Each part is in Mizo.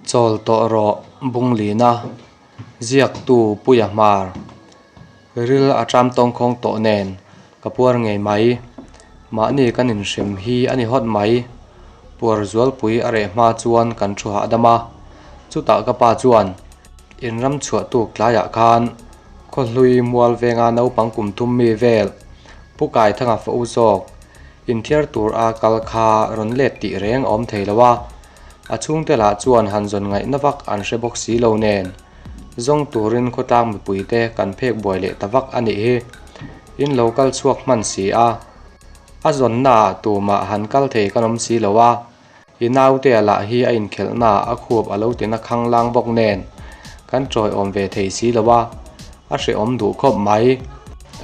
Chawl tawh rawh Bunglina, ziaktu Puia Hmar. Ril a ṭam tawngkhawng tawh nen ka puar ngei mai. Mahni kan inhrem hi a ni hawt mai. Puar zualpui a reh hma chuan kan thu hahdam a. Chutah ka pa chuan inram chhuah tuk tlaiah khan khawhlui mual venga naupang kum thum mi vel Pu Kaithanga fa u zawk inthiar tur a kal kha rawn let tih reng a awm thei lo a. A chhungte lah chuan han zawn ngaihna vak an hre bawk si lo nen. Zawng turin khawtlang mipuite kan phek buai leh ta vak a nih hi. In lo kal chhuak hman si a. A zawnnaah tumah han kal thei kan awm si lo a. I nautea lah hi a inkhelhnaah a khuap a lo tina khanglang bawk nen kan tawiawm ve thei si lo a. A hrehawm duh khawp mai.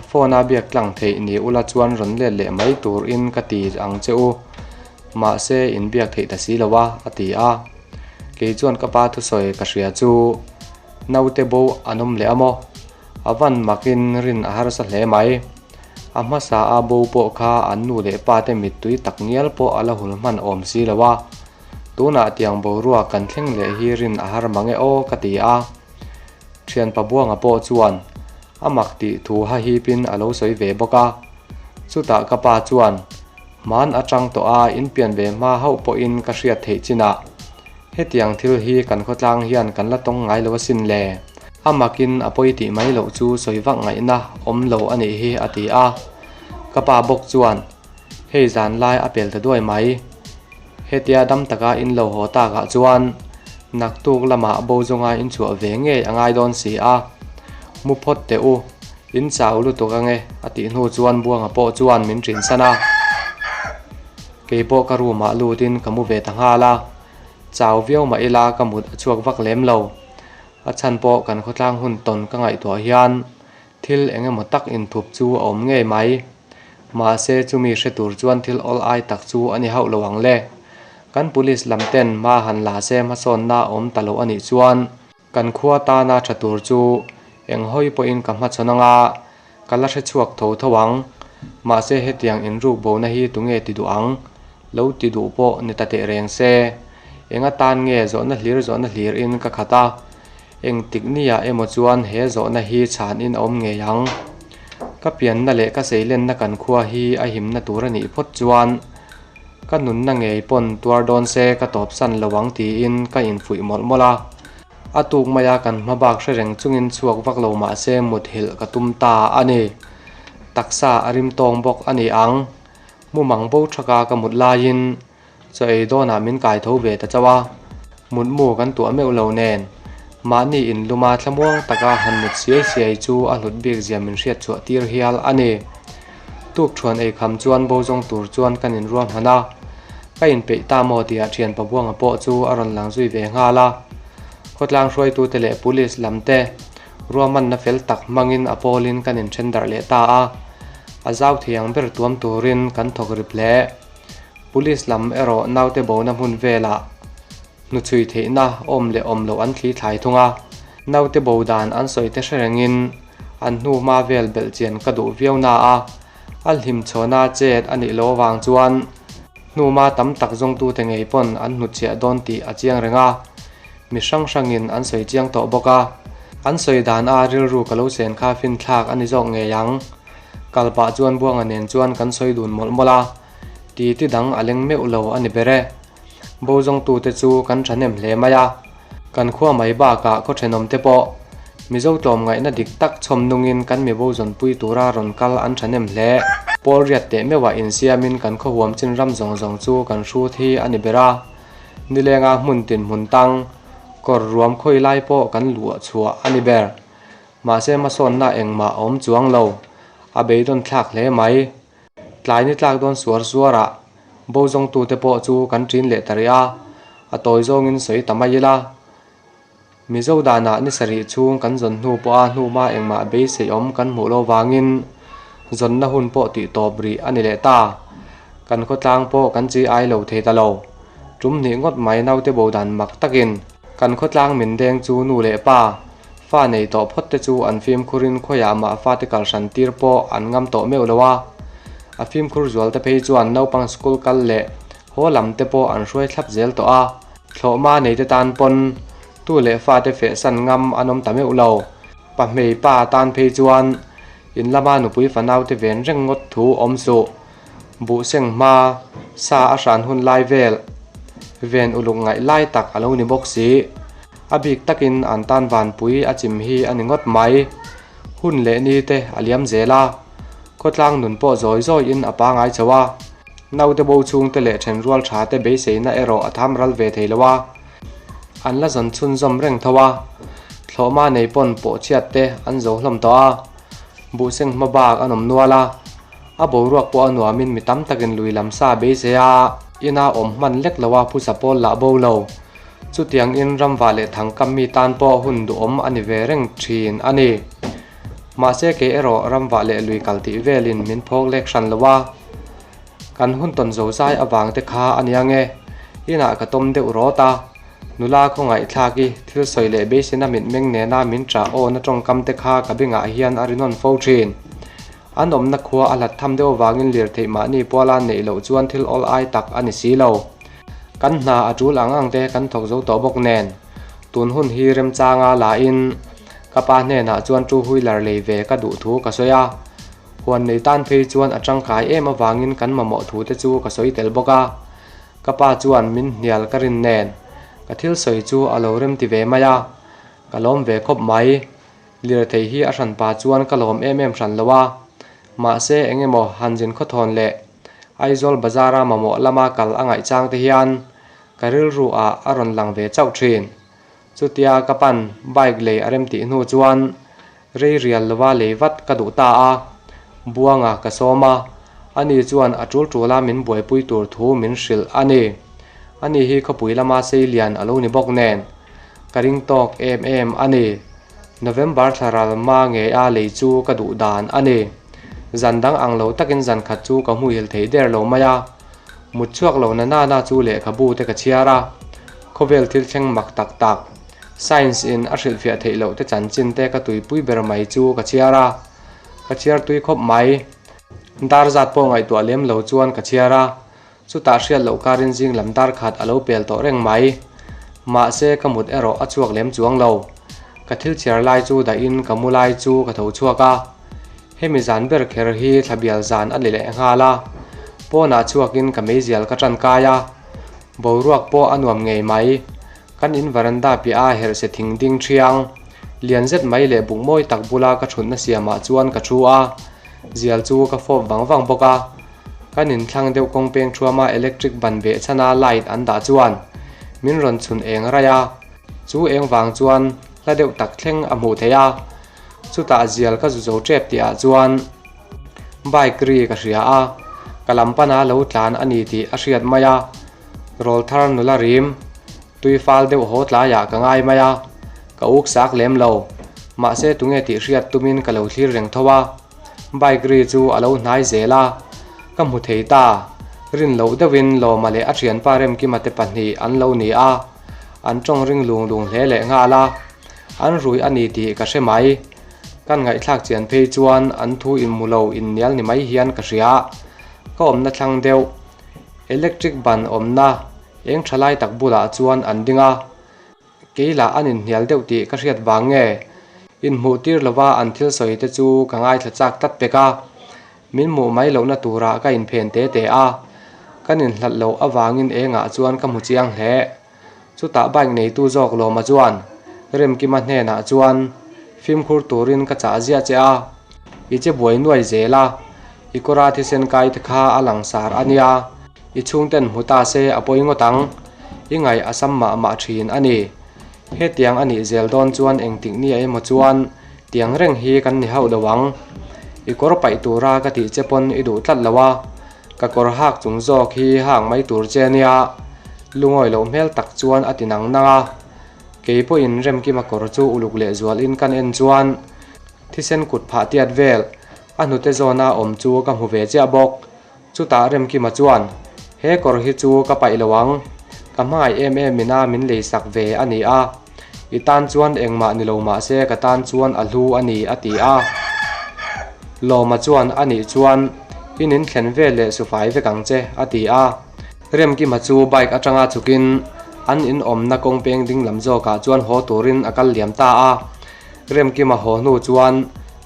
Phone a biak tlang theih ni ula chuan rawn let leh mai turin ka ti ang che u. Mahse inbiak theih ta si lo a, a ti a. Kei chuan ka pa thusawi ka hria chu naute bo an awm leh a maw? A van makin rin a harsa hle mai. A hmasa a bo pawh kha an nu leh pa te mittui tak ngial pawh a la hul hman awm si lo a. Tunah tiang boruak kan thleng leh hi rin a har mang e aw ka ti a. Thianpa Buanga pawh chuan a mak tih thu hahipin a lo sawi ve bawk a. Chutah ka pa chuan Hman atang tawh a inpian ve hma hauh pawhin ka hriat theih chinah hetiang thil hi kan khawtlang hian kan la tawng ngai lo asin le. A makin a pawi tih mai loh chu sawi vak ngaihna awm lo a nih hi a ti a. Ka pa bawk chuan hei zan lai a pel ta duai mai. Hetia dam taka in lo haw takah chuan naktuk lamah bo zawnga in chhuah ve ngei a ngai dawn si a. Mu phawt teh u. In chau lutuk ange a tih hnu chuan Buanga pawh chuan min ṭin san a. Kei pawh ka room ah lutin ka mu ve ta nghal a. Chau viau mah ila ka mut a chhuak vak lem lo. A chhan pawh kan khawtlang hun tawn ka ngaihtuah hian thil eng emaw tak inthup chu a awm ngei mai. Mahse chumi hre tur chuan thil awl ai tak chu a ni hauh lo ang le. Kan police lam ten hma han la se hmasawnna a awm ta lo a nih chuan Kan khua tana tha tur chu eng hawi pawhin ka hmachhawn anga ka la hre chhuak tho tho ang. Mahse hetiang inruk bona hi tunge ti duh ang? Lo ti duh pawh ni ta teh reng se. Eng atan nge zawhna hlir zawhna hlir in ka khat a? Eng tik nia emaw chuan he zawhna hi chhan in a awm ngei ang. Ka pianna leh ka seilenna kan khua hi a himna tur a nih phawt chuan Ka nunna ngei pawn tuar dawn se ka tawpsan lo ang tiin ka infuih mawlh mawlh a. A tuk maia kan hma bak hre reng chungin chhuak vak lo mah se muthilh ka tum ta a ni. Taksa a rim tawng bawk a ni ang. Mumang bo thaka ka mut laiin chaw ei dawnah min kai tho ve ta chauh a. Mutmu kan tuah meuh lo nen mahni inluma thlamuang taka han mut siai siai chu a hlut bik zia min hriat chhuah tir hial a ni. Tuk thuan ei kham chuan bo zawng tur chuan kan inruam han a, ka inpeih ta maw tihah thian Pabuanga pawh chu a rawn lang zui ve nghal a. Khawtlang hruaitute leh police lam te ruahmanna fel tak hmangin a pawlin kan inthen darh leh ta a, a zau thei ang ber tuam turin kan thawk rip hle. Police lam erawh naute bona hmun velah hnuchhui theihna awm leh awm loh an thli thlai thung a, naute bo dan an sawi te hre rengin an hnu hma vel belh chian ka duh viau na a, a hlim chhawna chet a nih loh avang chuan hnuhma tam tak zawngtute ngei pawn an hnutchhiah dawn tih a chiang reng a, mi hrang hrangin an sawi chiang tawh bawk a, an sawi dan a rilru ka lo chen kha finthlak a ni zawk ngei ang. Kal pah chuan Buanga nen chuan kan sawi dun mawlh mawlh a, ti ti dang a leng meuh lo a ni ber e. Bo zawngtute chu kan thahnem hle mai a, kan khua mai bakah khaw thenawmte pawh Mizo tlawmngaihna dik tak chhawm nungin kan mibo zawnpui tura rawn kal an thahnem hle. Pawl riat teh meuhah insiamin kan khaw huam chin ram zawng zawng chu kan hrut hi a ni ber a, nilenga hmun tin hmun tang, kawr ruam khawi lai pawh kan luah chhuah a ni ber. Mahse hmasawnna engmah a awm chuang lo, a beidawn thlak hle mai. Tlai ni tlak dawn suar suarah bo zawngtute pawh chu kan ṭin leh ta rih a, a tawi zawngin sawi ta mai ila. Mizo danah ni sarih chhung kan zawn hnu pawha hnuhma engmah beisei awm kan hmuh lo vangin zawnna hun pawh tih tawp rih a ni leh ta. Kan khawtlang pawh kan chi ai lo thei ta lo. Tum hnih ngawt mai naute bo dan mak takin kan khawtlang min deng chu nu leh pa Fa nei tawh phawt te chu an fimkhurin khawiah mah fate kal hran tir pawh an ngam tawh meuh lo a. A fimkhur zual te phei chuan naupang school kal leh haw lam te pawh an hruai thlap zel tawh a. Thlawhma neite tan pawn tu leh fate fehsan ngam an awm ta meuh lo. Pahmei pa tan phei chuan in lama nupui fanaute ven reng ngawt thu awm suh. Buh seng hma, sa a hran hun lai vel ven uluk ngaih lai tak a lo ni bawk si. A bik takin an tan vanpui a chim hi a ni ngawt mai. Hun leh ni te a liam zel a, khawtlang nun pawh zawi zawiin a pangai chho a. Naute bo chhungte leh thenrual tha te beiseina erawh a tham ral ve thei lo a, an la zawn chhunzawm reng tho a. Thlawhma nei pawn pawhchhiat te an zo hlawm tawh a, buhseng hma bak an awm nual a. A boruak pawh a nuamin mi tam takin lui lam sa beisei a, ina awm hman lek lo a phusa pawl lah bo lo. Chutiangin ramvah leh thangkam mi tan pawh hun duhawm a ni ve reng thin a ni. Mahse kei erawh ramvah leh lui kal tih velin min phawk lek hran lo a. Kan hun tawn zo zai avang te kha a nia nge. Inah ka tawm deuh rawt a. Nula khawngaihthlak i thil sawi leh beiseina mitmeng nena min ṭah awna ṭawngkam te kha ka bengah hian a ri nawn fo ṭhin. An awmna khua a hlat tham deuh avangin lirtheih mahni puala neih loh chuan thil awl ai tak a ni si lo. Kan hna a ṭul ang ang te kan thawk zo tawh bawk nen. Tun hun hi remchanga lahin ka pa hnenah chuan two wheeler lei ve ka duh thu ka sawi a. Huan nei tan phei chuan a tangkai em avangin kan mamawh thu te chu ka sawi tel bawk a. Ka pa chuan min hnial ka rin nen ka thil sawi chu a lo remti ve mai a, ka lawm ve khawp mai. Lirthei hi a hran pa chuan ka lawm em em hran lo a, mahse eng emaw Hanzin khawthawn leh Aizawl bazara mamawh lama kal a ngaih chang te hian ka rilru ah a rawn lang ve chauh thin. Chutia ka pan bike lei a rem tih hnu chuan rei rial lova lei vat ka duh ta a, Buanga ka sawm a, ani chuan a tul tula min buaipui tur thu min hrilh a ni. Ani hi khawpui lama sei lian a lo ni bawk nen ka ring tawk em em a ni. November thla ral hma ngei a lei chu ka duh dan a ni. Zan dang ang lo takin zan khat chu ka hmuhil thei der lo mai a. Mut chhuak lo na nana chu lehkhabu te ka chhiar a. Khawvel thil thleng mak tak tak, science in a hrilhfiah theih loh te chanchin te ka tuipui ber mai chu ka chhiar a. Ka chhiar tui khawp mai. Dar zat pawh ngaihtuah lem lo chuan ka chhiar a. Chutah hriat loh karin zing lam dar khat a lo pel tawh reng mai. Mahse ka mut erawh a chhuak lem chuang lo. Ka thil chhiar lai chu dahin ka mu lai chu ka tho chhuak a. Hemi zan ber kher hi thlabial zan a ni leh nghal a. Pawnah chhuakin ka meizial ka tan kai a. Boruak pawh a nuam ngei mai. Kan in varanda piah a herhse thing ding thiang. Lian zet mai leh buk mawi tak bula ka thutna siamah chuan ka thu a. Zial chu ka fawp vang vang bawk a. Kan inthlang deuh kawng peng thuama electric ban beh chhana light an dah chuan min rawn chhun eng raih a, chu eng vang chuan hla deuh tak thleng a hmuh theih a, chutah zial ka zu zo tep tih ah chuan bike ri ka hria a, ka lam pana lo tlan a ni tih a hriat mai a, rawlthar nula rim tui fal deuh haw tlaiah ka ngai mai a, ka uk sak lem lo, mahse tunge tih hriat tumin ka lo thlir reng tho a. Bike ri chu a lo hnai zel a, ka hmu thei ta. Rin loh deuhin Lawma leh a thianpa Remkima te pahnih an lo ni a, an tawng ring lung lung hle leh nghal a. An rui a ni tih ka hre mai. Kan ngaihthlak chian phei chuan an thu inhmu lo innial ni mai hian ka hria. Ka awmna thlang deuh, electric ban awmna eng tha lai tak bulah chuan an ding a. Kei lah an inhnial deuh tih ka hriat vang nge? Inhmuh tir lova an thil sawi te chu ka ngaithla chak tlat pek a, min hmuh mai lohna turah ka inphen te te a, kan inhlat loh avangin engah chuan ka hmu chiang hle. Chutah bike neitu zawk Lawma chuan Remkima hnenah chuan fimkhur turin ka chah ziah che a, i che buai nuai zel a, i kawra thisen kai te kha a langsar a nia. I chhungten hmu ta se a pawi ngawt ang. I ngaih a sam mah mah thin a ni. Hetiang a nih zel dawn chuan engtik ni emaw chuan tiang reng hi kan ni hauh lo ang. I kawr paih tura ka tih che pawn i duh tlat lo a, ka kawr hak chung zawk hi hak mai tur che nia. Lungawi loh hmel tak chuan a ti nang nang a. Kei pawhin Remkima kawr chu uluk lehzualin kan en chuan thisen kut phah tiat vel a hnute zawna awm chu ka hmu ve chiah bawk. Chutah Remkima chuan, He kawr hi chu ka paih lo ang, ka hmangaih em em ina min lei sak ve a ni a, i tan chuan engmah ni lo mah se ka tan chuan a hlu a ni a ti a. Lawma chuan a nih chuan, I nin thlen vel leh sufai vek ang che a ti a. Remkima chu bike atanga chhukin An in awmna kawng peng ding lam zawkah chuan haw turin a kal liam ta a. Remkima haw hnu chuan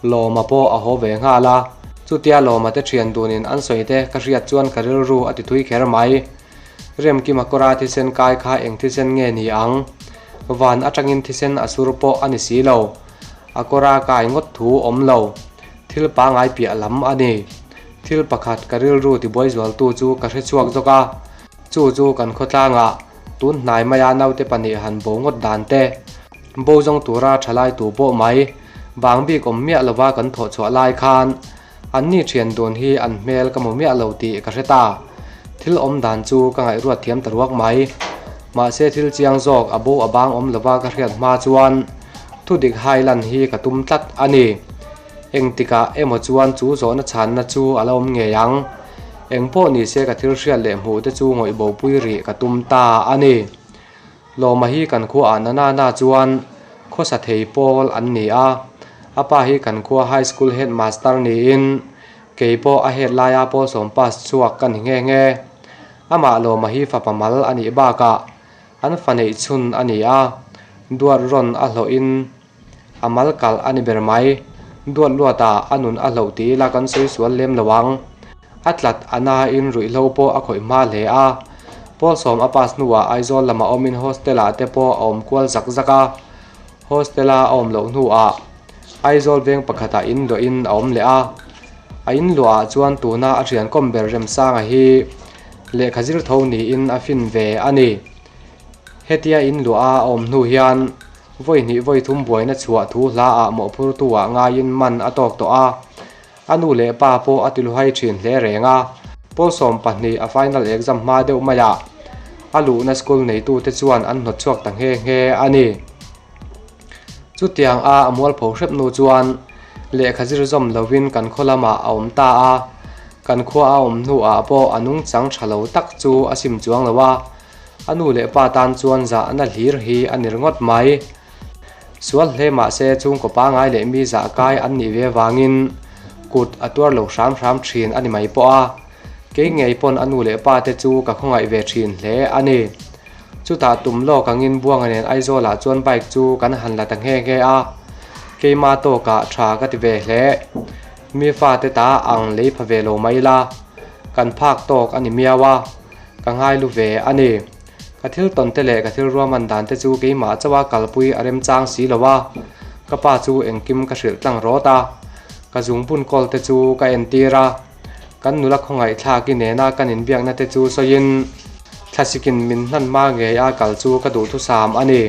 Lawma pawh a haw ve nghal a. Chutia Lawma te thian dunin an sawi te ka hriat chuan ka rilru a ti thui kher mai. Remkima kawra thisen kai kha eng thisen nge ni ang? Van atangin thisen a sur pawh a ni si lo. A kawra kai ngawt thu awm lo. Thil pangai piah lam a ni. Thil pakhat ka rilru tibuai zualtu chu ka hre chhuak zawk a. Chu chu kan khawtlangah tun hnai maia naute pahnih han bo ngawt dan te, bo zawng tura thalai tu pawh mai vang bik awm miah lova kan thawh chhuah lai khan anni thian dun hi an hmel ka hmu miah lo tih ka hre ta. Thil awm dan chu ka ngaihruat thiam ta ruak mai. Mahse thil chiang zawk a bo a bang awm lova ka hriat hma chuan thudik hai lan hi ka tum tlat a ni. Engtikah emaw chuan chu zawhna chhanna chu a la awm ngei ang. Eng pawh ni se ka thil hriat leh hmuh te chu ngawih bopui rih ka tum ta a ni. Lawma hi kan khuaah nana na chuan khawsa thei pawl an ni a, a pa hi kan khua high school headmaster niin kei pawh a head laia pawl sawm pass chhuak ka ni nghe nghe. Amah Lawma hi fapa mal a nih bakah an fa neih chhun a ni a, duat rawn a hlawhin A mal kalh a ni ber mai. Duat luatah a nun a hloh ti ila kan sawi sual lem lo ang. A tlat a nain ruihhlo pawh a khawih hma hle a. Pawlsawm a pass hnuah Aizawl lamah awmin hostel ah te pawh a awm kual zak zak a. Hostel a a awm loh hnuah Aizawl veng pakhatah in luahin a awm leh a. A in luahah chuan tuna a thiankawm ber Remsanga hi lehkha zir tho niin a fin ve a ni. Hetia in luah a a awm hnu hian Vawi hnih vawi thum buaina chhuah thu hla ah mawhphurtu ah ngaiin man a tawk tawh a, a nu leh pa pawh a tiluhai thin hle reng a. Pawlsawm pahnih a final exam hma deuh maiah a luhna school neitute chuan an hnawt chhuak ta nghe nghe a ni. Chutiang a a mualpho hrep hnu chuan lehkha zir zawm lovin kan khaw lamah a awm ta a, kan khua a awm hnuah pawh a nungchang tha lo tak chu a sim chuang lo a. A nu leh pa tan chuan zahna hlir hi a ni ringawt mai. Sual hle mah se chhungkaw pangai leh mi zah kai an nih ve vangin kut a tuar lo hram hram thin a ni mai pawh a. Kei ngei pawn a nu leh pa te chu ka khawngaih ve thin hle a ni. Chutah tum lawk angin Buanga nen Aizawlah chuan bike chu kan han la ta nghe nghe a. Keima tawkah tha ka ti ve hle. Mi fate ta ang lei pha ve lo mai la. Kan phak tawk a ni miau a. Ka ngai lu ve a ni. Ka thil tawn te leh ka thil ruahman dan te chu keimah chauha kalpui a remchang si lo a, ka pa chu engkim ka hrilh tlang rawt a, ka zungbun kawl te chu ka entir a, kan nula khawngaih thlaki nena kan inbiakna te chu sawiin thlasikin min hlan hma ngei a kal chu ka duhthusam a ni.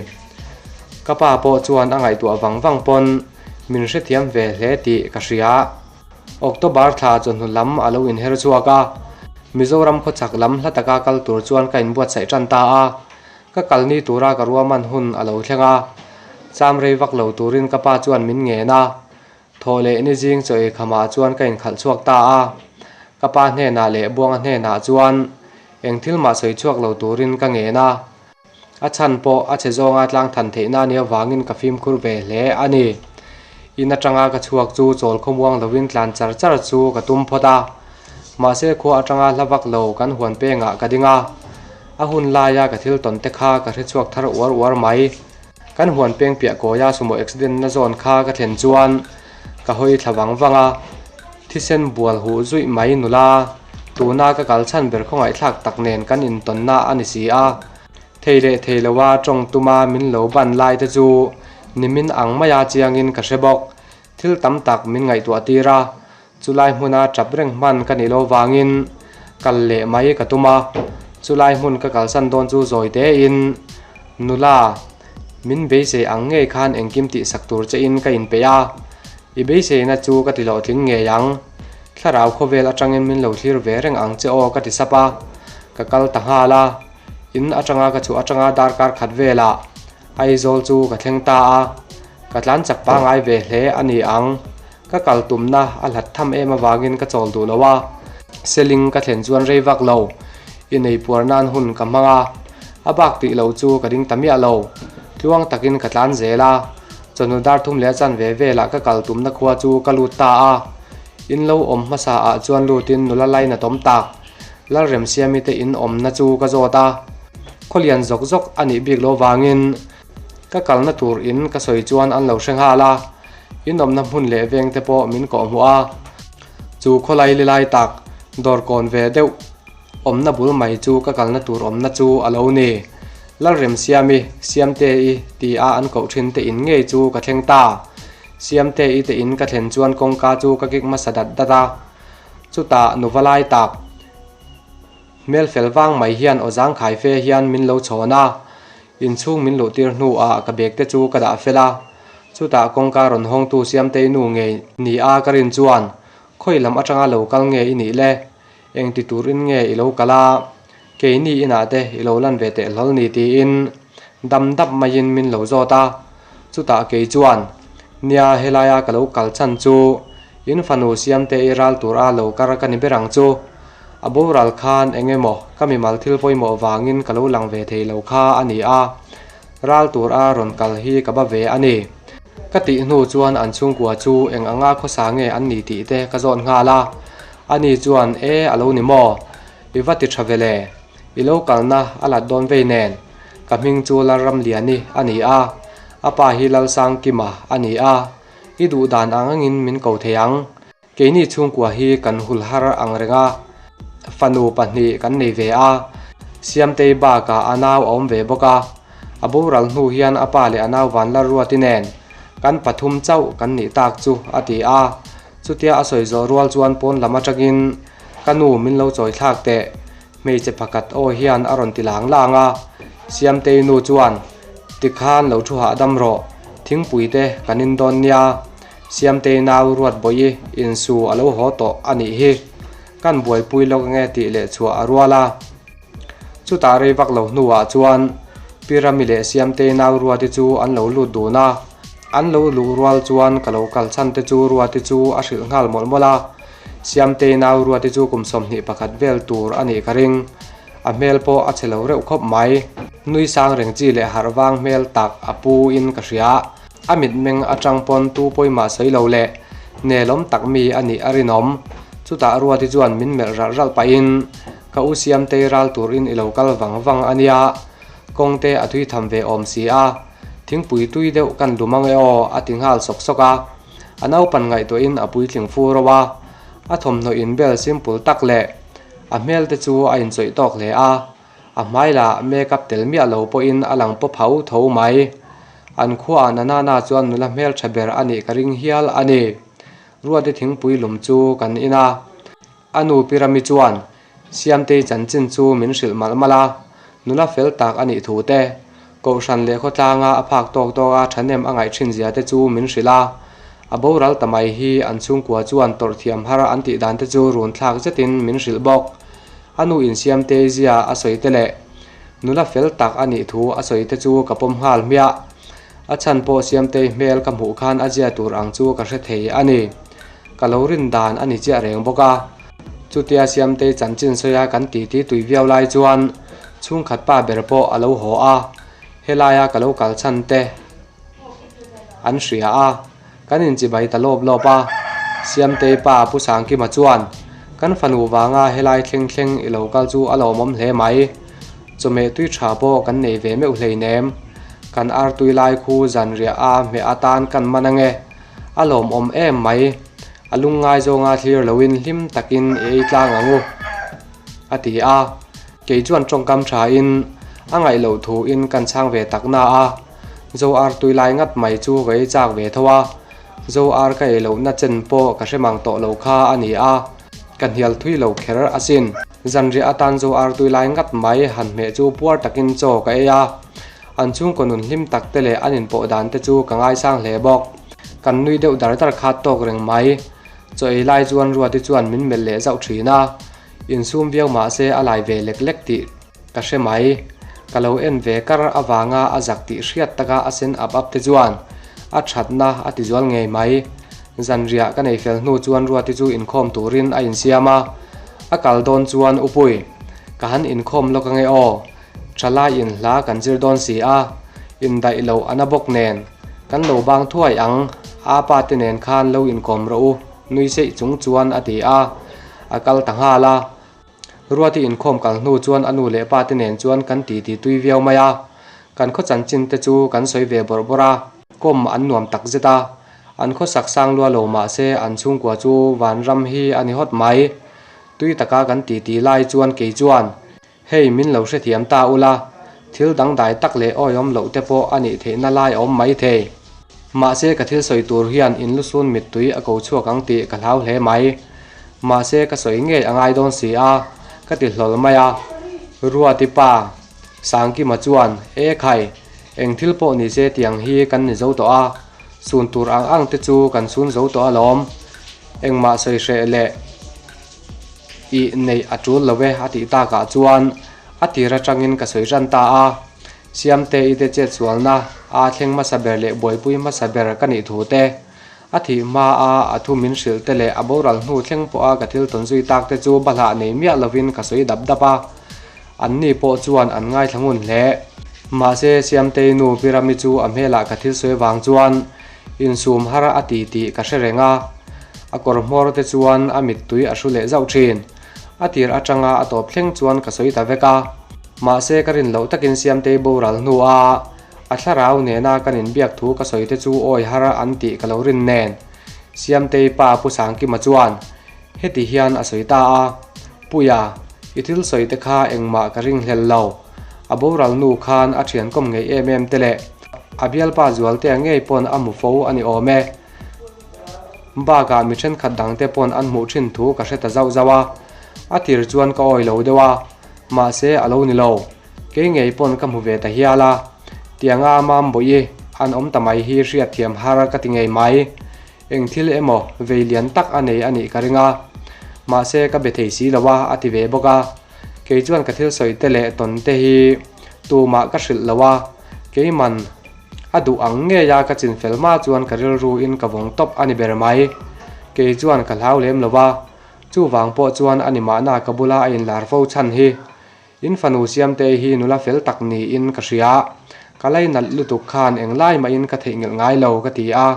Ka pa pawh chuan a ngaihtuah vang vang pawn min hrethiam ve hle tih ka hria. October thla chawhnu lam a lo inher chhuak a, Mizoram khawchhak lam hla taka kal tur chuan ka inbuatsaih tan ta a, ka kal ni tura ka ruahman hun a lo thleng a, cham rei vak lo turin ka pa chuan min ngen a, thawh leh ni zing chaw ei khamah chuan ka inkhalh chhuak ta a, ka pa hnenah leh Buanga hnenah chuan eng thil mah sawi chhuak lo turin ka ngen a, A chhan pawh a chhe zawnga tlang than theihna nia vangin ka fimkhur ve hle a ni. In atanga ka chhuak chu chawl khawmuang lovin tlan char char chu ka tum phawt a. Mahse khua atanga hla vak lo kan huan pengah ka ding a. A hun laia ka thil tawn te kha ka hre chhuak thar uar uar mai. Kan huan peng piah kawia sumo accident na zawn kha ka thlen chuan ka hawi thla vang vang a. Thisen bual huh zuih mai nula, tuna ka kal chhan ber khawngaihthlak tak nen kan intawnna a ni si a. Thei leh thei loa tawng tuma min lo ban lai te chu nimin ang maia chiangin ka hre bawk. Thil tam tak min ngaihtuah tir a, chulai hmuna tap reng hman ka nih lo vangin kal leh mai ka tum a. Chulai hmun ka kalsan dawn chu zawi tein, Nula, min beisei ang ngei khan engkim tihsak tur chein ka inpeih a, i beiseina chu ka ti hlawhtling ngei ang. Thlarau khawvel atangin min lo thlir ve reng ang che aw ka ti sap a, ka kal ta nghal a. In atanga ka chhuah atanga darkar khat velah Aizawl chu ka thleng ta a, ka tlan chak pangai ve hle a ni ang. Ka kal tumna a hlat tham em avangin ka chawl duh lo a, Seling ka thlen chuan rei vak lo, inei puar nan hun ka hmang a, a bak tih lo chu ka ding ta miah lo. Tluang takin ka tlan zel a, chawhnu dar thum leh a chan ve velah ka kal tumna khua chu ka lut ta a, in lo awm hmasa ah chuan lutin nula lainatawm tak Lalremsiami te in awmna chu ka zawt a. Khawlian zawk zawk a nih bik lo vangin ka kalna tur in ka sawi chuan an lo hre nghal a, in awmna hmun leh veng te pawh min kawhhmuh a. Chu khawlai li lai tak dawr kawn ve deuh awmna bul mai chu ka kalna tur awmna chu a lo ni. Lalremsiami, Siamte-i ti a an koh thin te in ngei chu ka thleng ta. Siamte-i te in ka thlen chuan kawngka chu ka kik hmasa dat dat a. Chutah nuva lai tak hmel fel vang mai hian aw zangkhai fe hian min lo chhawn a. Inchhung min luh tir hnuah ka bag te chu ka dah fel a. Chutah kawngka rawn hawngtu Siamtei nu ngei ni a ka rin chuan khawi lam atanga lo kal nge i nih le? Engti turin nge i lo kal a? Keini inah te i lo lan ve teh hlawl ni tiin dam dap maiin min lo zawt a. Chutah kei chuan, Nia helaia ka lo kal chhan chu in fanu Siamtei ral tur a lo kar ka ni ber ang chu. A boral khan eng emaw ka mimal thil pawimawh vangin ka lo lang ve thei lo kha a ni a, ral tur a rawn kal hi ka ba ve a ni. Ka tih hnu chuan an chhungkua chu eng anga khawsa nge an ni tih te ka zawt nghal a, ani chuan e a lo ni maw? I va ti tha ve le, i lo kalna a lat dawn vei nen, ka hming chu Lalramliani a ni a, a pa hi Lalsangkima a ni a, i duh dan ang angin min ko thei ang. Keini chhungkua hi kan hul har ang reng a, fanu pahnih kan nei ve a, Siamtei bakah a nau a awm ve bawk a, a boral hnu hian a pa leh a nau Vanlalruati nen kan pathum chauh kan nih tak chu a ti a, chutia a sawi zawh rual chuan pawn lam atangin ka nu min lo chawi thlak teh, hmeichhe pakhat aw hian a rawn ti lang lang a, Siamtei nu chuan tikhan lo thu hahdam rawh, thingpui te kan in dawn nia. Siamtei nau Ruatbawi insu a lo haw tawh a nih hi. Kan buaipui lawk ange tih leh chhuah a rual a. Chutah rei vak lo hnuah chuan Pi Rami leh Siamtei nau Ruati chu an lo lut dun a. An lo luh rual chuan ka lo kal chhan te chu Ruati chu a hrilh nghal mawlh mawlh a. Siamtei nau Ruati chu kum 21 vel tur a nih ka ring. A hmel pawh a chhe lo reuh khawp mai. Nui sang reng chi leh harh vang hmel tak a pu in ka hria. A mitmeng atang pawn tu pawimah sawi lo leh nelawm tak mi a nih a rinawm. Chutah Ruati chuan min melh ralh ralh pahin, Ka u Siamtei ral turin i lo kal vang vang a nia, kawngte a tui tham ve awm si a, thingpui tui deuh kan dum ang e aw a ti nghal sawk sawk a. A naupan ngaihtuahin a puitling fu ro a, a thawmhnaw inbel simple tak leh a hmel te chu a inchawih tawk hle a. A hmai lah make up tel miah lo pawhin a lang pawp hau tho mai. An khuaah Nanana chuan nula hmeltha ber a nih ka ring hial a ni. Ruati thingpui lum chu kan in a. A nu Pi Rami chuan Siamtei chanchin chu min hrilh malh malh a, nula fel tak a nih thu te, Kohhran leh khawtlanga a phak tawk tawk a thahnem a ngaih thin zia te chu min hrilh a. A boral ta mai hi an chhungkua chuan tawrh thiam har an tih dan te chu run thlak zetin min hrilh bawk. A nu insiamtei zia a sawi te leh nula fel tak a nih thu a sawi te chu ka pawm nghal hmiah. A chhan pawh Siamtei hmel ka hmuh khan a zia tur ang chu ka hre thei a ni. Ka lo rin dan a ni chiah reng bawk a. Chutia Siamtei chanchin sawia kan titi tui viau lai chuan chhungkhat pa ber pawh a lo haw a, helaia ka lo kal chhan te an hria a. Kan inchibai ta lawp lawp a, Siamtei pa Pu Sangkima chuan, Kan fanu vanga helai thleng thleng i lo kal chu a lawmawm hle mai. Chawhmeh tui tha pawh kan nei ve meuh hleinem. Kan ar tui lai khu zanriah a hmeh atan kan man ange. A lawmawm em mai. A lungngai zawnga thlir loin hlim takin i ei tlang ang u, a ti a. Kei chuan tawngkam thain a ngaih loh thuin kan chhang ve tak na a. Zo ar tui lai ngat mai chu ka ei chak ve tho a, zo ar ka ei lohna chen pawh ka hre mang tawh lo kha a ni a, ka hnial thui lo kher asin. Zanriah atan zo ar tui lai ngat mai han hmeh chu puar takin chaw ka ei a, an chhungkaw nun hlim tak te leh an inpawh dan te chu ka ngaisang hle bawk. Kan nui deuh dar dar kha tawk reng mai. Chaw ei lai chuan Ruati chuan min melh leh zauh thin a, insum viau mah se a lai ve lek lek tih Ka hre mai. Ka lo en ve kar avanga a zak tih hriat taka a sen ap ap te chuan a thatna a ti zual ngei mai. Zanriah ka nei fel hnu chuan Ruati chu inkhawm turin a insiam a. A kal dawn chuan Upui, ka han inkhawm lawk ange aw. Thalai in hla kan zir dawn si a, indaih loh a na bawk nen. Kan lo bang thuai ang, apa te nen khan lo inkawm rawh u, nui seih chung chuan a ti a. A kal ta nghal a. Ruati inkhawm kal hnu chuan a nu leh pa te nen chuan kan titi tui viau mai a, kan khaw chanchin te chu kan sawi ve bawrh bawrh a, kawm an nuam tak zet a, an khawsak sang lua lo mah se an chhungkua chu vanram hi a ni hawt mai. Tui taka kan titi lai chuan kei chuan Hei min lo hrethiam ta ula, thil dangdai tak leh awihawm loh te pawh a nih theihna lai a awm mai thei. Mahse ka thil sawi tur hian in lusun mittui a ko chhuak ang tih ka hlau hle mai. Mahse ka sawi ngei a ngai dawn si a, ka ti hlawl mai a. Ruati pa, Sangkima chuan, E khai, eng thil pawh ni se tiang hi kan ni zo tawh a, sun tur ang ang te chu kan sun zo tawh alawm. Engmah sawi hreh leh. Ih neih a tul lo e a tih takah chuan a tir atangin ka sawi ran ta a, Siamte i te chetsualna a thleng hmasa ber leh buaipui hmasa ber ka nih thu te, a thih hma a a thu min hrilh te leh a boral hnu thleng pawha ka thil tawn zui tak te chu bahlah nei miah lovin ka sawi dap dap a, anni pawh chuan an ngaithla ngun hle. Mahse Siamtei nu Pirami chu a hmelah ka thil sawi vang chuan Insum har a ti tih ka hre reng a, a kawr hmawr te chuan a mittui a hru leh zauh thin. A tir atanga a tawp thleng chuan ka sawi ta vek a. Mahse ka rin loh takin Siamtei boral hnu a a thlarau nena kan inbiak thu ka sawi te chu awi har an tih ka lo rin nen. Siamtei pa Pu Sangkima chuan heti hian a sawi ta a, Puia, i thil sawi te kha engmah ka ringhlel lo. A boral nu khan a thiankawm ngei em em te leh a bialpa Zualtea ngei pawn a hmu fo a ni awm e. Bakah mi thenkhat dangte pawn an hmuh thin thu ka hre ta zauh zauh a, a tir chuan ka awi lo deuh a, mahse a lo ni lo. Kei ngei pawn ka hmu ve ta hial a, tianga Mambawi an awm ta mai hi hriatthiam har ka ti ngei mai. Eng thil emaw vei lian tak a nei a nih ka ring a, mahse ka be thei si lo a, a ti ve bawk a. Kei chuan ka thil sawi te leh tawn te hi tumah ka hrilh lo a, keiman a duh ang ngei a ka chin fel hma chuan ka rilru in ka vawng tawp a ni ber mai. Kei chuan ka hlau lem lo a, chuvang pawh chuan a ni mahna ka bula a inlar fo chhan hi. In fanu Siamtei hi nula fel tak niin ka hria. Ka lei nalh lutuk khan englai mahin ka theihnghilh ngai lo ka ti a.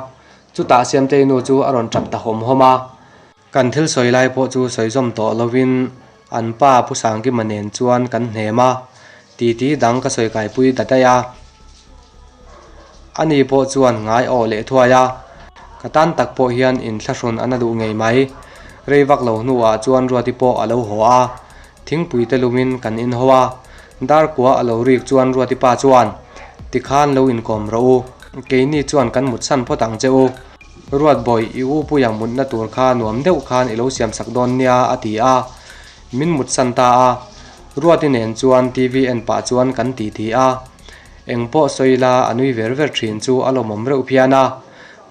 Chutah Siamtei nu chu a rawn tap ta hawm hawm a. Kan thil sawi lai pawh chu sawi zawm tawh lovin an pa Pu Sangkima nen chuan kan hnem a, titi dang ka sawi kaipui ta daih a. Ani pawh chuan ngai awh leh thuai a, ka tan tak pawh hian inthlahrun a na duh ngei mai. Rei vak lo hnuah chuan Ruati pawh a lo haw a, Thingpui te lumin kan inho a, Darkua a lo rik chuan Ruati pa chuan, Tikhan lo inkawm rawh u, keini chuan kan mutsan phawt ang che u. Ruatbawi, i u puia mutna tur kha nuam deuh khan i lo siamsak dawn nia, a ti a. Min mutsan ta a. Ruati nen chuan TV en pah chuan kan titi a. Eng pawh sawi la a nui ver ver thin chu a lawmawm reuh phian a.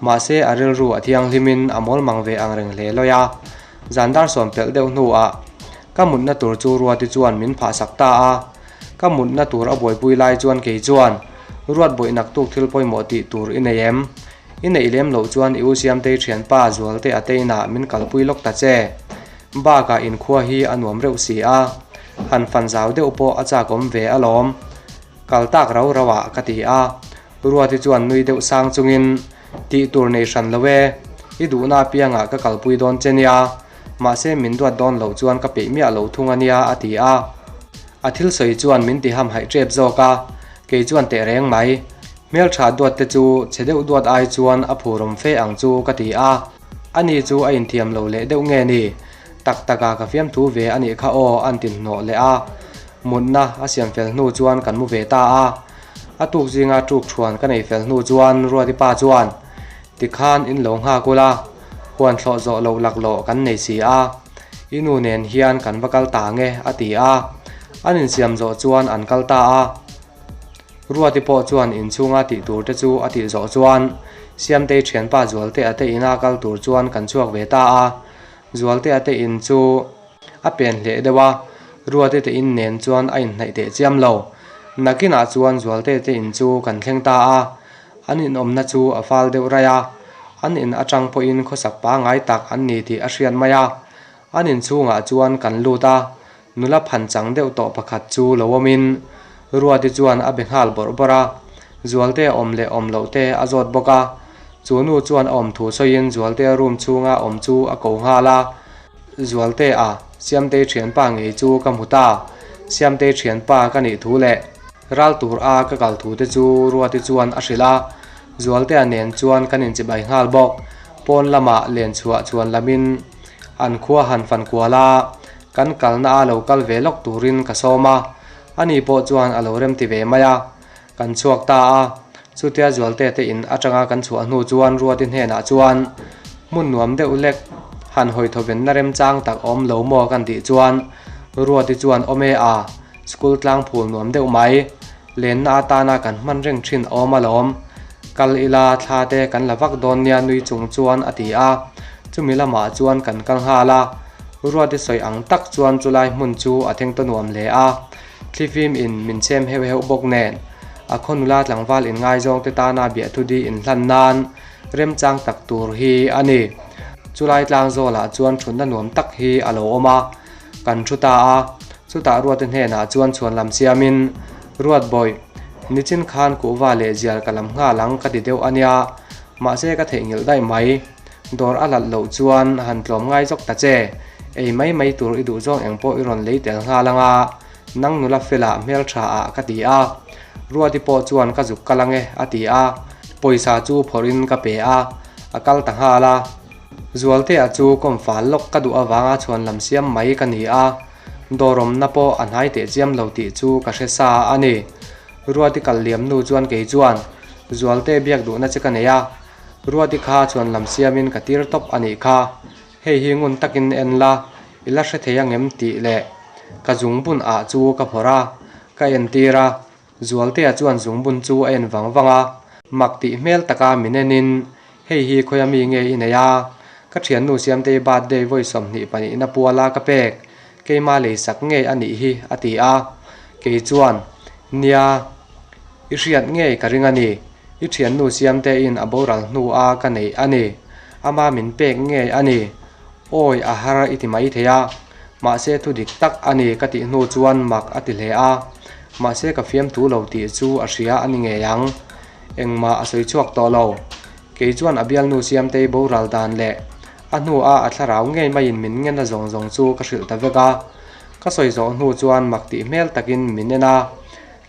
Mahse a rilru a thianghlimin a mawlmang ve ang reng hle lawi a. Zan dar sawm pelh deuh hnuah ka mutna tur chu Ruati chuan min phahsak ta a. Ka mutna tur a buaipui lai chuan kei chuan, Ruat bawih naktuk thil pawimawh tih tur i nei em? I neih lem loh chuan i u Siamtei thianpa Zualte a te inah min kalpui lawk ta che. Bakah inkhua hi a nuam reuh si a, han fan zau deuh pawh a chakawm ve alawm. Kal tak rau rau ah ka ti a, Ruati chuan nui deuh sang chungin, Tih tur nei hran lo e, i duhna apiangah ka kalpui dawn che nia, mahse min duat dawn loh chuan ka peih miah lo thung a nia a ti a. A thil sawi chuan min ti hamhaih tep zawk a, kei chuan teh reng mai. Hmeltha duat te chu chhe deuh duat ai chuan a phurawm fe ang chu ka ti a, ani chu a inthiam lo leh deuh nge ni? Tak taka ka fiamthu ve a nih kha aw an ti hnawh leh a, mutna a siam fel hnu chuan kan mu ve ta a. A tuk zinga tuk thuan ka nei fel hnu chuan Ruati pa chuan, Tikhan in lo nghak ula, huan thlawh zawh loh laklawh kan nei si a, i nu nen hian kan va kal ta nge a ti a. An insiam zawh chuan an kal ta a. Ruati pawh chuan inchhunga tih tur te chu a tih zawh chuan Siamtei thianpa Zualtea te ina kal tur chuan kan chhuak ve ta a. Zualtea te in chu a pen hleh deuh a, Ruati te in nen chuan a inhnaih teh chiam lo. Nakinah chuan Zualtea te in chu kan thleng ta a, an inawmna chu a fal deuh raih a, an in atang pawhin khawsak pangngai tak an ni tih a hriat mai a. An inchhungah chuan kan lut a, Nula phan chang deuh tawh pakhat chu lo awmin Ruati chuan a be nghal bawrh bawrh a, Zualte awm leh awm loh te a zawt bawk a. Chu nu chuan a awm thu sawiin Zualtea room chhunga awm chu a ko nghal a, Zualtea. Siamtei thianpa ngei chu ka hmu ta. Siamtei thianpa ka nih thu leh ral tur a ka kal thu te chu Ruati chuan a hrilh a, Zualtea nen chuan kan inchibai nghal bawk. Pawn lamah len chhuah chuan lamin an khua han fan kual a, kan kalna a lo kal ve lawk turin ka sawm a, ani pawh chuan a lo remti ve mai a. Kan chhuak ta a, chutia Zualte te in atanga kan chhuah hnu chuan Ruati hnenah chuan hmun nuam deuh lek han hawi thawvenna remchang tak awm lo maw kan tih chuan Ruati chuan awm e a, school tlang phul nuam deuh mai, lenna atana kan hman reng thin awm alawm, kal ila thla te kan la vak dawn nia nui chung chuan a ti a, chumi lamah chuan kan kal nghal a, Ruati sawi ang tak chuan chulai hmun chu a theng ta nuam hle a. Thlifim in min chhem heuh heuh bawk nen, a khaw nula tlangval inngaizawng te tana biahthu-di inhlan nan remchang tak tur hi a ni. Chulai tlang zawlah chuan thutna nuam tak hi a lo awm a, kan thu ta a. Chutah Ruate hnenah chuan chhuan lam siamin, Ruat bawih, nichin khan kuhva leh zial ka lam nghal ang ka ti deuh a nia, mahse ka theihnghilh daih mai. Dawr a lalh loh chuan han tlawm ngai zawk ta che, ei mai mai tur i duh zawng eng pawh i rawn lei tel nghal ang a, nang nula felah hmeltha ah ka ti a, Ruati pawh chuan ka zuk kal ang e a ti a, pawisa chu phawrhin ka pe a, a kal ta nghal a. Zualtea chu kawm fal lawk ka duh avanga chhuan lam siam mai ka ni a, dawrawmna pawh a hnai teh chiam lo tih chu ka hre sa a ni. Ruati kal liam nu chuan kei chuan Zualte biak duhna che ka nei a, Ruati kha chuan lam siamin ka tir tawp a nih kha, hei hi ngun takin en la, i la hre thei angem tih leh ka zungbun ah chu ka phawrh a, ka entir a, Zualtea chuan zungbun chu a en vang vang a, mak tih hmel taka min enin, hei hi khawia mi nge i nei a, ka thiannu Siamtei birthday vawi 22 na puala ka pek, keima leisak ngei a nih hi a ti a, kei chuan, nia, i hriat ngei ka ring a ni. I thiannu Siamtein a boral hnu a ka neih a ni. Ama min pek ngei a ni. Awi a har i ti mai thei a. Mahse thu dik tak a ni ka tih hnu chuan mak a ti hle a. Mahse ka fiamthu lo tih chu a hria a ni ngei ang. Engmah a sawi chhuak tawh lo. Kei chuan a bialnu Siamtei boral dan leh a hnu a a thlarau ngei maiin min ngen a zawng zawng chu ka hrilh ta vek a. Ka sawi zawh hnu chuan mak tih hmel takin min en a.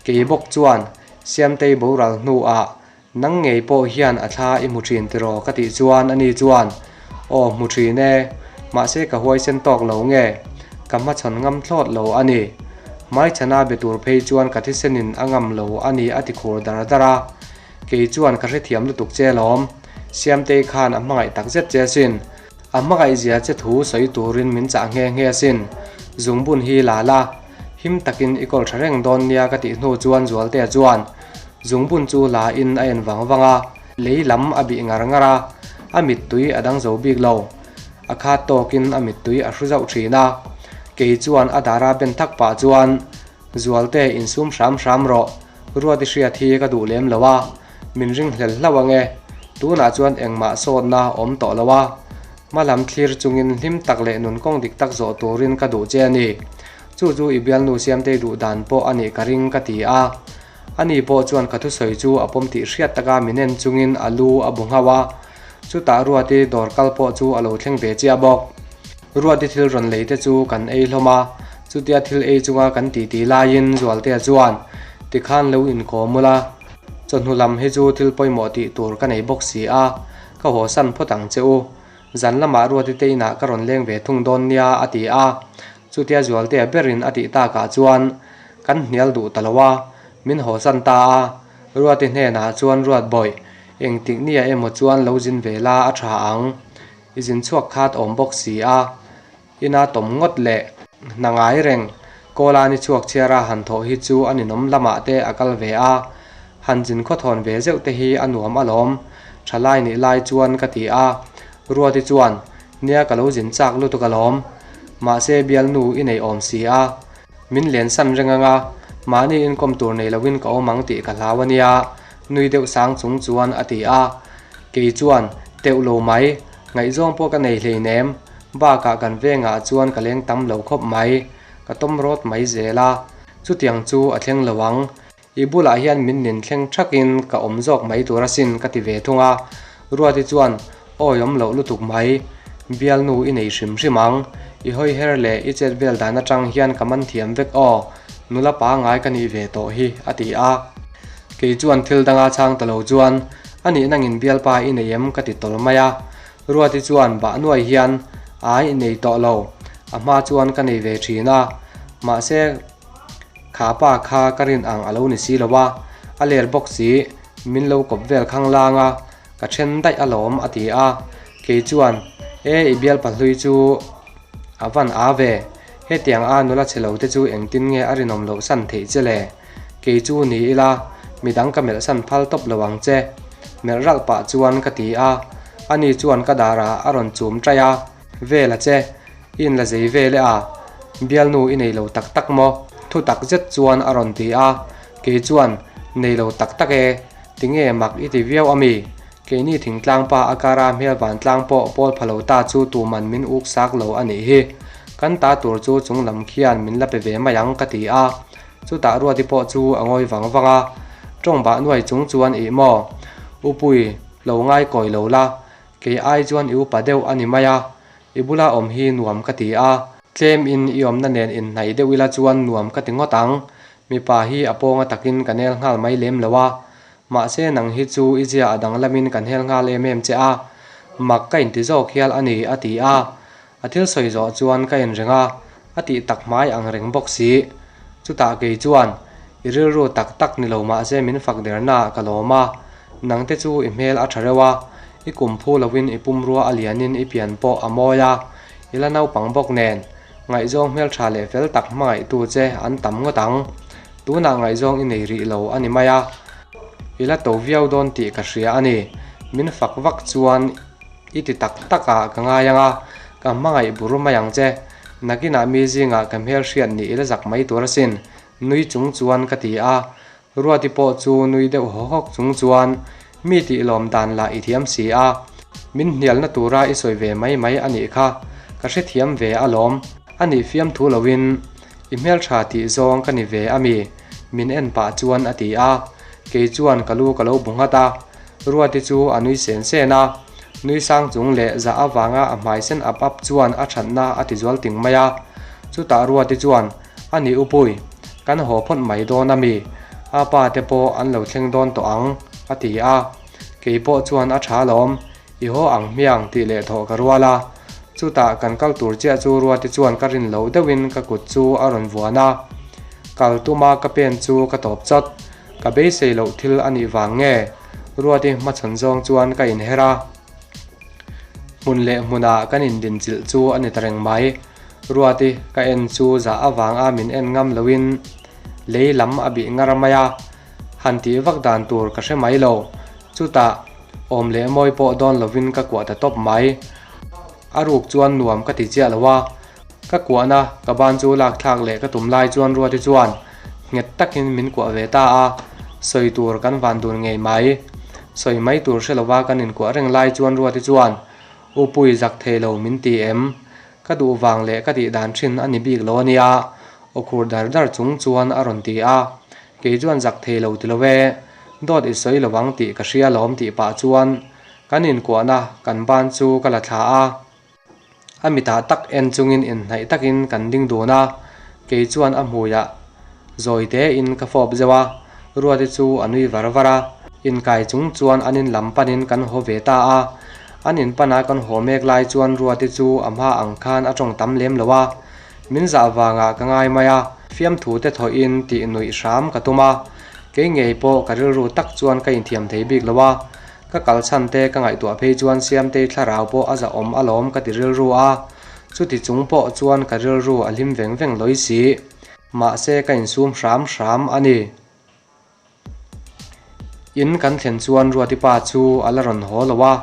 Kei bawk chuan Siamtei boral hnuah nang ngei pawh hian a thla i hmu thin tiraw ka tih chuan ani chuan, Aw hmu thin e, mahse ka huaisen tawk lo nge, ka hmachhawn ngam thlawt lo a ni. Hmaichhana be tur phei chuan ka thisenin a ngam lo a ni a ti khur dar dar a. Kei chuan ka hrethiam lutuk che lawm, Siamtei khan a hmangaih takzet che asin. A hmangaihzia che thu sawi turin min chah nghe nghe asin. Zungbun hi la la, him takin i kawl tha reng dawn nia ka tih hnu chuan Zualtea chuan zungbun chu la in a en vang vang a, lei lam a bih ngar ngar a, a mittui a dang zo bik lo. A khat tawkin a mittui a hru zauh thin a. Kei chuan a dara ben thak pah chuan, Zualte insum hram hram rawh, ruat i hriat hi ka duh lem lo a, Min ringhlel hlauh ang e. Tunah chuan engmah sawtna a awm tawh lo a. Hma lam thlir chungin hlim tak leh nun kawng dik tak zawh turin ka duh che a ni. Chu chu i bialnu Siamtei duh dan pawh a nih ka ring ka ti a. Ani pawh chuan ka thusawi chu a pawm tih hriat taka min en chungin a lu a bu nghauh a. Chutah Ruati dawr kal pawh chu a lo thleng ve chiah bawk. Ruati thil rawn lei te chu kan ei hlawm a, chutia thil ei chunga kan titi laiin Zualtea chuan, Tikhan lo inkawm ula, chawhnu lam hi chu thil pawimawh tih tur ka nei bawk si a, ka haw san phawt ang che u. Zan lamah Ruati te inah ka rawn leng ve thung dawn nia a ti a, chutia Zualtea berin a tih takah chuan kan hnial duh ta lo a, min haw san ta a. Ruati hnenah chuan Ruat bawih, engtik nia emaw chuan lo zin ve la a tha ang. I zin chhuak khat awm bawk si a, ina tawm ngawt leh hna ngai reng. Kawla ni chhuak chhiara han thawh hi chu a ninawm lamah te a kal ve a, han zin khawthawn ve zeuh te hi a nuam alawm, thalai nih lai chuan ka ti a. Ruati chuan, Nia ka lo zin chak lutuk alawm, mahse bialnu i nei awm si a, min lensan reng anga, mahni inkawm tur nei loin ka awm ang tih ka hlau a nia, nui deuh sang chung chuan a ti a. Kei chuan, Teuh lo mai, ngaihzawng pawh ka nei hleinem, bakah kan vengah chuan ka leng tam lo khawp mai, ka tawm rawt mai zel a, chutiang chu a thleng lo ang. I bulah hian min nin thleng thakin ka awm zawk mai tur asin ka ti ve thung a. Ruati chuan, Awi awm loh lutuk mai, bialnu i nei hrim hrim ang, I hawi her leh i chet vel dan atang hian ka man thiam vek aw, nula pangai ka nih ve tawh hi, a ti a. Kei chuan thil danga chhang ta lo chuan, A nih nangin bialpa i nei em? ka ti tawl mai a. Ruati chuan bah nuai hian, Ai, nei tawh lo. A hma chuan ka nei ve thin a. Mahse, kha pa kha ka rin ang a lo ni si lo a, a ler bawk si, min lo kawp vel khang lang a. Ka then daih alawm a ti a, kei chuan E i bialpa hlui chu a van a ve, hetiang a nula chhe lo te chu engtin nge a rinawm loh san theih che le? Kei chu ni ila midang ka melh san phal tawp lo ang che melh ralh pah chuan ka ti a, ani chuan ka darah a rawn chum ṭaih a, Vel a che, i inla zei vel e a, bialnu i nei lo tak tak maw? Thu tak zet chuan a rawn ti a, kei chuan Nei lo tak tak e, tinge mak i ti viau a mi? Keini thingtlang pa a kara hmel vantlang pawh pawl pha lo ta chu tuman min uk sak lo a nih hi. Kan ta tur chu chung lam khian min la pe ve mai ang ka ti a. Chutah Ruati pawh chu a ngawi vang vang a, tawng bah nuai chung chuan ih maw? Upui, lo ngai kawi lo la, Kei ai chuan i upa deuh a ni mai a, i bula awm hi nuam ka ti a, tlem in i awmna nen inhnaih deuh ila chuan nuam ka ti ngawt ang, mipa hi a pawnga takin ka nel nghal mai lem lo a, mahse nang hi chu i zia a danglamin ka nel nghal em em che a, mak ka inti zawk hial a ni a ti a, a thil sawi zawh chuan ka inring a, a tih tak hmai ang reng bawk si. Chutah kei chuan i rilru tak tak ni lo mahse min fak derna ah ka lawm a, nangte chu i hmel a tha reuh a, i kum phu loin i pumrua a lianin i pian pawh a mawi a, i la naupang bawk nen ngaihzawng hmeltha leh fel tak hmangaihtu che an tam ngawt ang. Tunah ngaihzawng i nei rih lo a ni mai a, i la to viau dawn tih ka hria a ni. Min fak vak chuan i ti tak tak ah ka ngai ang a, ka hmangaih bur mai ang che. Nakinah mi zingah ka hmel hriat nih i la zak mai tur asin, nui chung chuan ka ti a. Ruati pawh chu nui deuh hawk hawk chung chuan, Mi tih lawm dan lah i thiam si a, min hnialna tura i sawi ve mai mai a nih kha, ka hrethiam ve alawm, a nih fiamthu loin i hmeltha tih zawng ka ni ve a mi? min en pah chuan a ti a, kei chuan ka lu ka lo bu nghat a. Ruati chu a nui sen sen a, nui sang chung leh zah avanga a hmai sen ap ap chuan a thatna a ti zual ting mai a. Chutah Ruati chuan, A ni Upui, kan haw phawt mai dawn a mi? A pa te pawh an lo thleng dawn tawh ang, a ti a. Kei pawh chuan a tha alawm, i haw ang hmiang tih leh thawh ka rual a. Chutah kan kal tur chiah chu Ruati chuan ka rin loh deuhin ka kut chu a rawn vuan a. Kal tuma ka pen chu ka tawp chawt. Ka beisei loh thil a nih vang nge? Ruati hmachhawn zawng chuan ka inher a. Hmun leh hmunah kan indinchilh chu a ni ta reng mai. Ruati ka en chu zah avanga min en ngam loin lei lam a bih ngar mai a. Han tih vak dan tur ka hre mai lo. Chutah awm leh mawi pawh dawn lovin ka kuah ta tawp mai. A ruk chuan nuam ka ti chiah lo a. Ka kuahna ka ban chu lak thlak leh ka tum lai chuan Ruati chuan nghet takin min kuah ve ta a, sawi tur kan van dun ngei mai. Sawi mai tur hre lova kan inkuah reng lai chuan Ruati chuan, U Pui zak thei lo min ti em? Ka duh vang leh ka tih dan thin a ni bik lo a nia, aw khur dar dar chung chuan a rawn ti a. Kei chuan zak thei lo ti lo e, dawt i sawi lo ang tih ka hria lawm tih pah chuan kan inkuahna kan ban chu ka la thla a. A mitah tak en chungin inhnaih takin kan ding dun a, kei chuan a hmuiah zawi tein ka fawp zeuh a, Ruati chu a nui var var a, inkai chung chuan an in lam panin kan haw ve ta a, an in pana kan haw mek lai chuan Ruati chu a hma ang khan a tawng tam lem lo a, min zah vangah ka ngai mai a, fiamthu te thawhin tih nuih hram ka tum a, kei ngei pawh ka rilru tak chuan ka inthiam thei bik lo a, Ka kal chhan te ka ngaihtuah phei chuan Siamtei thlarau pawh a zahawm alawm ka ti rilru a, chuti chung pawh chuan ka rilru a hlim veng veng lawi si. Mahse ka insum hram hram a ni. In kan thlen chuan Ruati pa chu a la rawn haw lo a,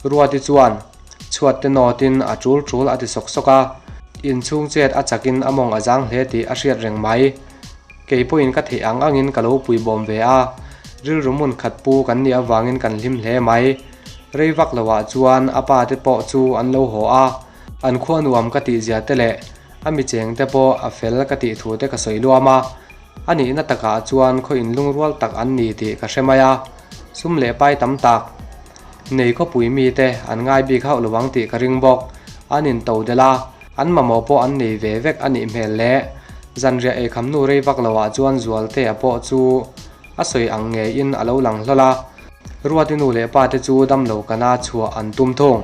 Ruati chuan chhuat te nawtin a tul tul a ti sawk sawk a, inchhung chet a chakin a mawng a zang hle tih a hriat reng mai. Kei pawhin ka theih ang angin ka lo puibawm ve a, rilru hmun khat pu kan nih avangin kan hlim hle mai. Rei vak loah chuan a pa te pawh chu an lo haw a, an khua nuam ka tih zia te leh a mi cheng te pawh a fel ka tih thu te ka sawi luam a, a nihna takah chuan khaw inlungrual tak an ni tih ka hre mai a, sum leh pai tam tak nei khawpui mite an ngai bik hauh lo ang tih ka ring bawk, an in to delh a. An mamawh pawh an nei ve vek a nih hmel le. Zanriah eikham nu rei vak loah chuan Zualtea pawh chu a sawi ang ngeiin a lo lang hlawl a. Ruati nu leh pa te chu damlo kana chhuah an tum thung.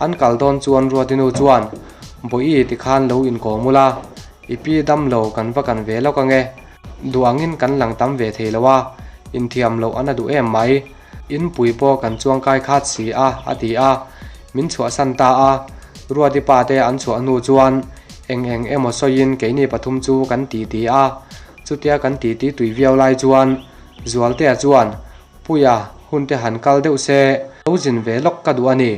An kal dawn chuan Ruati nu chuan, Bawihi tikhan lo inkawm ula, i pi damlo kan va kan ve lawk ange. Duh angin kan lang tam ve thei lo a, inthiam loh a na duh em mai. Inpui pawh kan chuangkai khat si a, a ti a. Min chhuahsan ta a. Ruati pa te an chhuah hnu chuan eng eng emaw sawiin keini pathum chu kan titi a. Chutia kan titi tui viau lai chuan Zualtea chuan, Puia, hun te han kal deuh se, lo zin ve lawk ka duh a ni.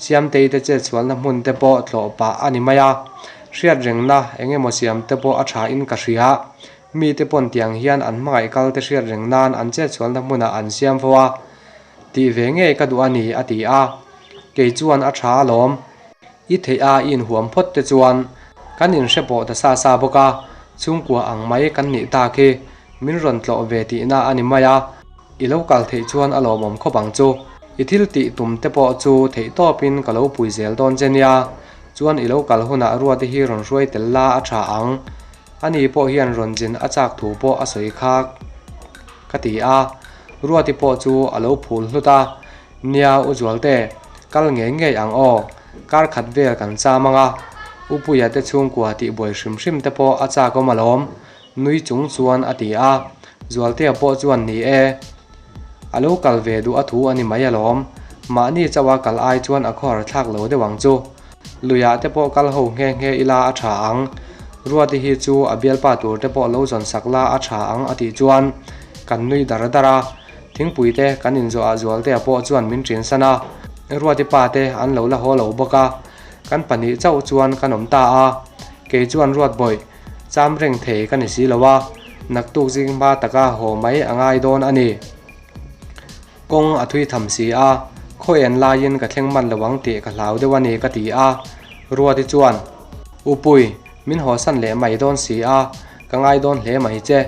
Siamtei te chetsualna hmun te pawh tlawh pah a ni mai a. Hriatrengna eng emaw siam te pawh a tha in ka hria. Mite pawn tiang hian an hmangaih kal te hriat reng nan an chetsualna hmunah an siam fo a, tih ve ngei ka duh a ni, a ti a. Kei chuan a tha alawm. I theih a i inhuam phawt te chuan kan inhre pawh ta sa sa bawk a, chhungkua ang mai kan nih tak hi min rawn tlawh ve tihna a ni mai a. I lo kal theih chuan a lawmawm khawp ang chu. I thil tih tum te pawh chu theih tawpin ka lo pui zel dawn che nia. Chuan i lo kal hunah Ruati hi rawn hruai tel la a tha ang. Ani pawh hian rawn zin a chak thu pawh a sawi kha ka ti a, Ruati pawh chu a lo phul hlut a, Nia U Zualte, kal ngei ngei ang aw, kar khat vel kan cham ang a, U Puia te chhungkua tih buai hrim hrim te pawh a chak awm alawm, nui chung chuan a ti a, Zualtea pawh chuan ni e, a lo kal ve duh a thu a ni mai alawm, mahni chauha kal ai chuan a khawhar thlak lo deuh ang chu. Luiah te pawh kal ho nghe nghe ila a tha ang. Ruati hi chu a bialpa tur te pawh lo zawn sak la a tha ang a tih chuan kan nui dar dar a. Thingpui te kan inzawh ah Zualtea pawh chuan min ṭin san a. Ruati pa te an lo la haw lo bawk a. Kan pahnih chauh chuan kan awm ta a. Kei chuan Ruat bawih cham reng thei ka ni si lo a. Naktuk zing hma taka haw mai a ngai dawn a ni. Kawng a thui tham si a, khaw en laiin ka thleng man lo ang tih ka hlau deuh a ni ka ti a. Ruati chuan, U Pui, min hawsan leh mai dawn si a, ka ngai dawn hle mai che.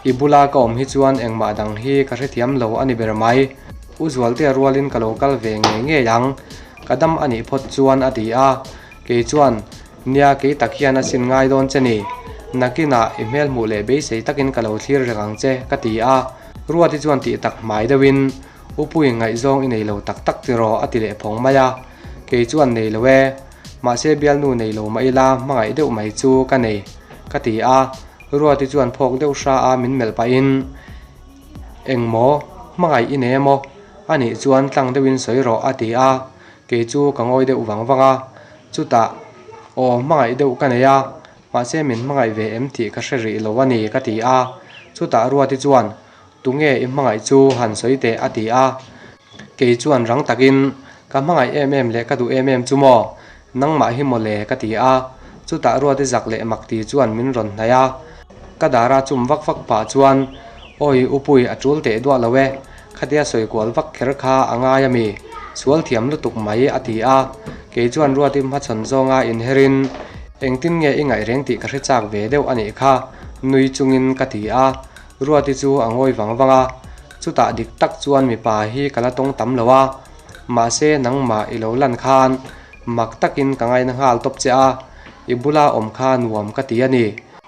I bula ka awm hi chuan engmah dang hi ka hrethiam lo a ni ber mai. U Zualtea rualin ka lo kal ve ngei ngei ang, ka dam a nih phawt chuan a ti a. Kei chuan, Nia, kei tak hian a sin ngai dawn che ni. Nakinah i hmel hmuh leh beisei takin ka lo thlir reng ang che, ka ti a. Ruati chuan tih tak hmai deuhin, U Pui, ngaihzawng i nei lo tak tak tiraw? a ti leh phawng mai a. Kei chuan nei lo e. Mahse bialnu nei lo mah ila hmangaih deuh mai chu ka nei, ka ti a. Ruati chuan phawk deuh hra a min melh pahin, Engmaw? Hmangaih i nei emaw? Anih chuan tlang deuhin sawi rawh, a ti a. Kei chu ka ngawi deuh vang vang a. Chutah, Aw, hmangaih deuh ka nei a. Mahse min hmangaih ve em tih ka hre rih lo a ni ka ti a. Chutah Ruati chuan, Tunge i hmangaih chu han sawi teh a ti a. Kei chuan rang takin, Ka hmangaih em em leh ka duh em em chu maw? Nangmah hi maw le ka ti a. Chutah Ruati zak leh mak ti chuan min rawn hnaih a. Ka dara chum vak vak pah chuan, Awi Upui a tul teh duah lo e, khatia sawi kual vak kher kha a ngai a mi? Sual thiam lutuk mai a ti a. Kei chuan Ruati hmachhawn zawnga inherin, Engtin nge i ngaih reng tih ka hre chak ve deuh a nih kha, nui chungin ka ti a. Ruati chu a ngawi vang vang a, chutah dik tak chuan mipa hi ka la tawng tam lo a, mahse nangmah i lo lan khan mak takin ka ngaina nghal tawp che a, i bula awm kha nuam ka ti a ni.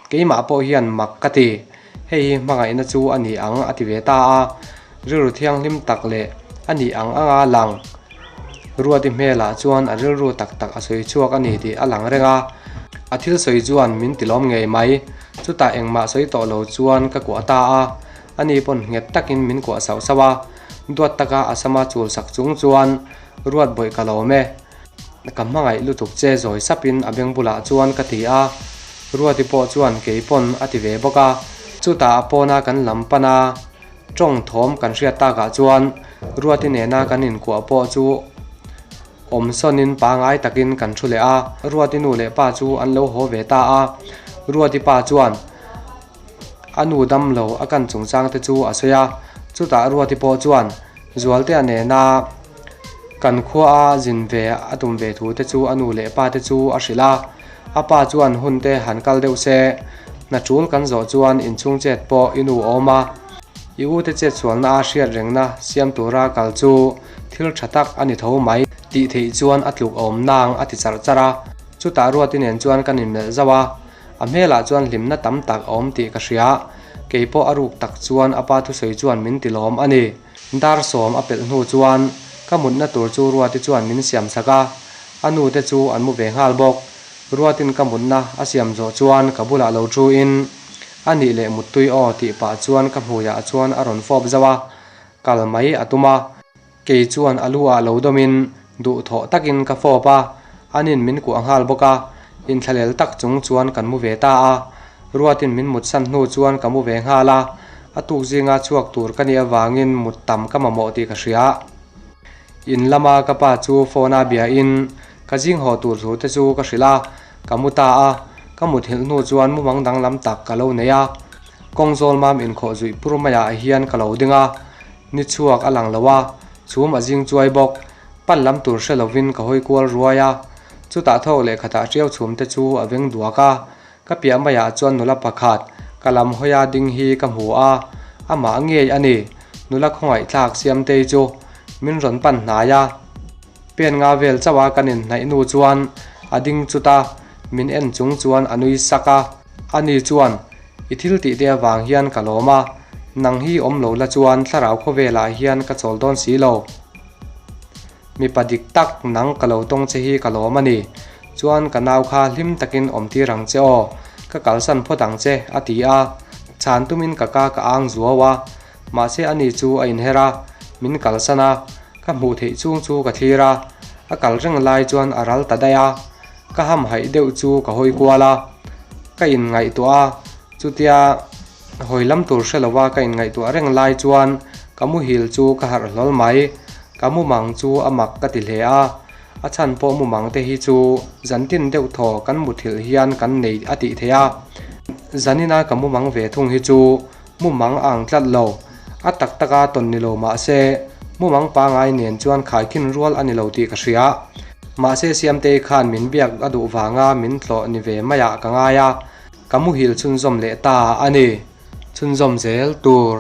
Keimah pawh hian mak ka ti, hei hi hmangaihna chu a ni ang a ti ve ta a, rilru thianghlim tak leh a nih ang anga lang. Ruati hmelah chuan a rilru tak tak a sawi chhuak a ni tih a lang reng a, a thil sawi chuan min tilawm ngei mai. Chutah engmah sawi tawh lo chuan ka kuah ta a, ani pawn nghet takin min kuah sauh sauh a, duat taka a sama chul sak chung chuan Ruat bawih ka lawm e, ka hmangaih lutuk che zawi sapin a beng bulah chuan ka ti a, Ruati pawh chuan kei pawn a ti ve bawk a, chutah a pawna kan lam pan a. Tawng thawm kan hriat takah chuan Ruati nena kan inkuah pawh chu awm sawnin pangai takin kan thu leh a, Ruati nu leh pa chu an lo haw ve ta a. Ruati pa chuan a nu dam lo a kan chungchang te chu a sawi a, chutah Ruati pawh chuan Zualtea nena kan khuaa zin ve a tum ve thu te chu a nu leh pa te chu a hrilh a. A pa chuan hun te han kal deuh se, hna tul kan zawh chuan inchhung chet pawh i nu awm a, i u te chet sualna a hriat rengna siam tura kal chu thil tha tak a ni tho mai tih theih chuan a tluk awm nang a ti charh charh a. Chutah Ruati nen chuan kan inmelh zauh a, a hmelah chuan hlimna tam tak a awm tih ka hria. Kei pawh a ruk tak chuan a pa thusawi chuan min ti lawm a ni. Dar sawm a pelh hnu chuan ka mutna tur chu Ruati chuan min siam sak a, a nu te chu an mu ve nghal bawk. Ruatin ka mutna a siam zawh chuan ka bulah lo thu in, A nih leh muttui aw tih pah chuan ka hmuiah chuan a rawn fawp zauh a, kal mai a tum a. Kei chuan a lu ah lo dawmin duhthawh takin ka fawp a, anin min kuah nghal bawk a, inthlahlel tak chung chuan kan mu ve ta a. Ruatin min mutsan hnu chuan ka mu ve nghal a, a tuk zinga chhuak tur ka nih avangin mut tam ka mamawh tih ka hria. In lama ka pa chu phone a biain ka zing haw tur thu te chu ka hrilh a, ka mu ta a, ka muthilh hnu chuan mumang danglam tak ka lo nei a. Kawng zawl mam inkhawh zuih pur maiah hian ka lo ding a, ni chhuak a lang lo a, chhum a zing chuai bawk. Pan lam tur hre lovin ka hawi kual ruai a, chutah thawk leh khatah hriau chhum te chu a veng duak a, ka piah maiah chuan nula pakhat ka lam hawia ding hi ka hmu a, amah ngei a ni, nula khawngaih thlak Siamtei chu min rawn pan hnai a. Pen nga vel chauh a kan inhnaih nu chuan a ding chut a, min en chung chuan a nui sak a. Ani chuan, I thil tih te avang hian ka lawm a, nang hi awm lo la chuan thlarau khawvelah hian ka chawl dawn si lo. Mipa dik tak nang ka lo tawng che hi ka lawm a ni. Chuan ka nau kha hlim takin awm tir ang che aw, ka kalsan phawt ang che, a ti a. Chhan tumin ka ka ka ang zuau a, mahse ani chu a inher a, min kalsan a, ka hmuh theih chung chu ka thlir a, a kal reng lai chuan a ral ta daih a. Ka hamhaih deuh chu ka hawi kual a, ka inngaihtuah a, chutia hawi lam tur hre lova ka inngaihtuah reng lai chuan ka muhil chu ka harh hlawl mai. Ka mumang chu a mak ka ti hle a, a chhan pawh mumang te hi chu zantin deuh thaw kan muthilh hian kan nei a tih theih a, zanina ka mumang ve thung hi chu mumang a ang tlat lo. A tak taka tawn ni lo mah se, mumang pangai nen chuan khaikhin rual a ni lo tih ka hria. Mahse Siamtei khan min biak a duh vanga min tlawh ni ve maiah ka ngai a, ka muhil chhunzawm leh ta a ni. Chhunzawm zel tur.